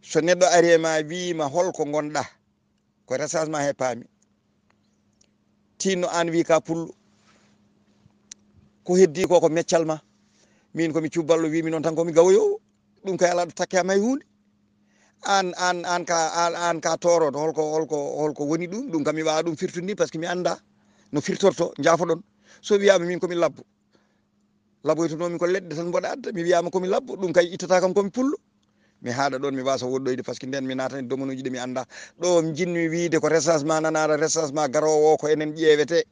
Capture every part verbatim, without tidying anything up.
So neɗɗo ari e ma wiima holko ngonɗa, ko recensement he paami. Tinno an wi ka pullo. Ko heddi ko ko meccal ma. Min ko mi cubballo, wi mi noon tan ko mi gawoyo. Ɗum kay ala ɗo takke am hay hunde. An, an, an ka, an, an ka toroɗo, holko, holko, holko woni ɗum? Ɗum kam mi wawa ɗum firtude ni, parce que mi anda no firtorto, jaafoɗon. So wiyama min ko mi labbo. Laboytonomi ko leɗɗe tan mboɗa adda. Mi wiyama ko mi labbo, ɗum kay ittata kam ko mi pullo. Mi haɗa ɗon, mi wasa woɗɗoyde, parce que nden mi natani domanuji ɗi mi anda. Ɗo jinmi wiide ko recensement nanaɗo, recensement garowo o ko enen ƴeewete.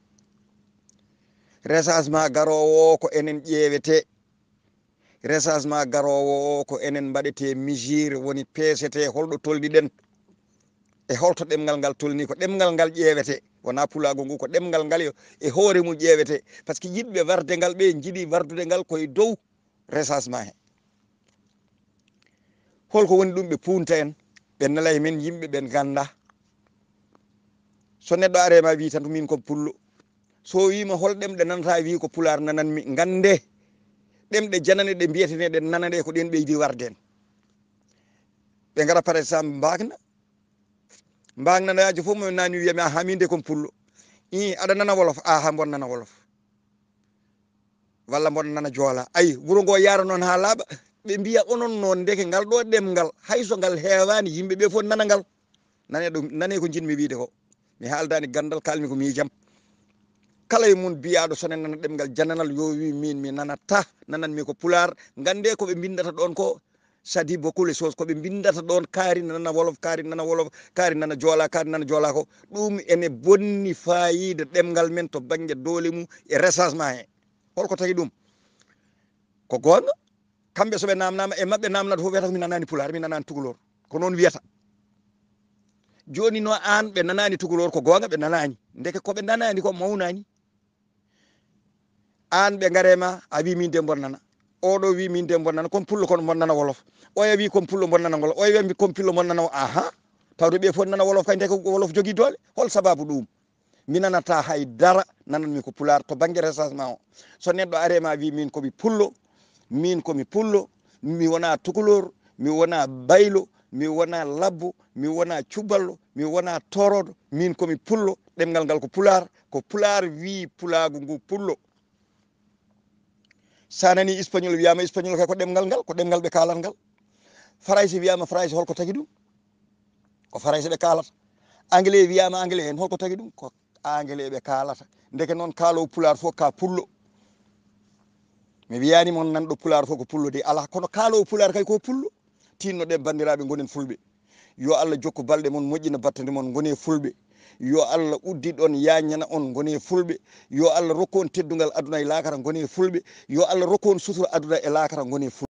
Recensement garowo o ko enen ƴeewete. Recensement garowo o ko enen mbaɗete mesure, woni peesete holɗo tolniɗen. E holto ɗemngal ngal tolni, ko ɗemngal ngal ƴeewete. Wona pulaagu ngu, ko ɗemngal ngal yo e hoore mum ƴeewete. Parce que yiɗɓe warde ngal, ɓe njiɗi wardude ngal koye dow recensement he. Holko woni ɗum? Ɓe punta en, ɓe nela e men yimɓe ɓen ganda. So neɗɗo are ma wi tan ko min ko pullo. So wima hol ɗemɗe nanata, wi ko pulaar nananmi. Gande ɗemɗe janane ɗe mbiyeteneɗen nanaɗe ko ɗen ɓeydi warde en. Ɓe ngara par exemple mbagna. Mbagna no yaajo fof mo nani wiyami, "Aha, min de kon pullo." "Ii, aɗa nana wolof?" "Aha, mboɗo nana wolof." Walla mboɗo nana joola. Ayi, wuro ngo yaara noon ha laaɓa. Ɓe mbiya onon noon, ndeke ngal ɗo ɗemngal, hay so ngal heewani, yimɓe ɓe fof nana ngal. Nane ɗum, nane ko jinmi wiide ko. Mi haaldani gandal, kalmi ko miijam. Kala e mun biyaɗo sone nana ɗemngal jananal, yo wi min mi nanata, nananmi ko pulaar. Gande ko ɓe mbindata ɗon ko, ça dit beaucoup les choses. Ko ɓe mbindata ɗon, kaari nana wolof, kaari nana wolof, kaari nana joola, kaari nana joola ko. Ɗum ene bonni fayida ɗemngal men to bannge doole mum e recensement he. Holko tagi ɗum? Ko goonga. Kamɓe so ɓe namnama, e maɓɓe namnata fof wiyata ko mi nanani pulaar, mi nanani tukulor. Ko noon wiyata. Joni no an ɓe nanani tukulor, ko goonga ɓe nanani. Ndeke ko ɓe nanani ko mawnani. An ɓe ngare ma, a wi min de mboɗo nana. Oɗo wi min de mboɗo nana, kon pullo kon mboɗo nana wolof. Oya wi kon pullo mboɗo nana ngol. Oya wi kon pullo mboɗo nana, aha. Tawde ɓe fof nana wolof kay, ndeke wolof jogii doole. Hol sababu ɗum? Mi nanata hay dara, nananmi ko pulaar to bannge recensement o. So neɗɗo are ma wi min ko mi pullo, min ko mi pullo, mi wona tukulor, mi wona baylo, mi wona labbo, mi wona cuballo, mi wona toroɗo, min ko mi pullo, ɗemngal ngal ko pulaar, ko pulaar wi pulaagu ngu pullo. Sa nani espagnol wiyama espagnol kay ko ɗemngal ngal, ko ɗemngal ɓe kaalat ngal. Farayse wiyama farayse, holko tagi ɗum? Ko farayse ɓe kaalata. Anglais wiyama anglais en, holko tagi ɗum? Ko anglais ɓe kaalata. Ndeke noon kaalowo pulaar fof ka pullo. Mi wiyani mon nanɗo pulaar fof ko pullo de, ala, kono kaalowo pulaar kay ko pullo. Tinnoɗen banndiraaɓe, ngonen fulɓe. Yo Allah jokku balɗe mon, moƴƴina battane mon, ngone fulɓe. Yo Allah uddiɗon, yañana on, ngone fulɓe. Yo Allah rokku on teddungal aduna e laakara, ngone fulɓe. Yo Allah rokku on sutura aduna e laakara, ngone fulɓe.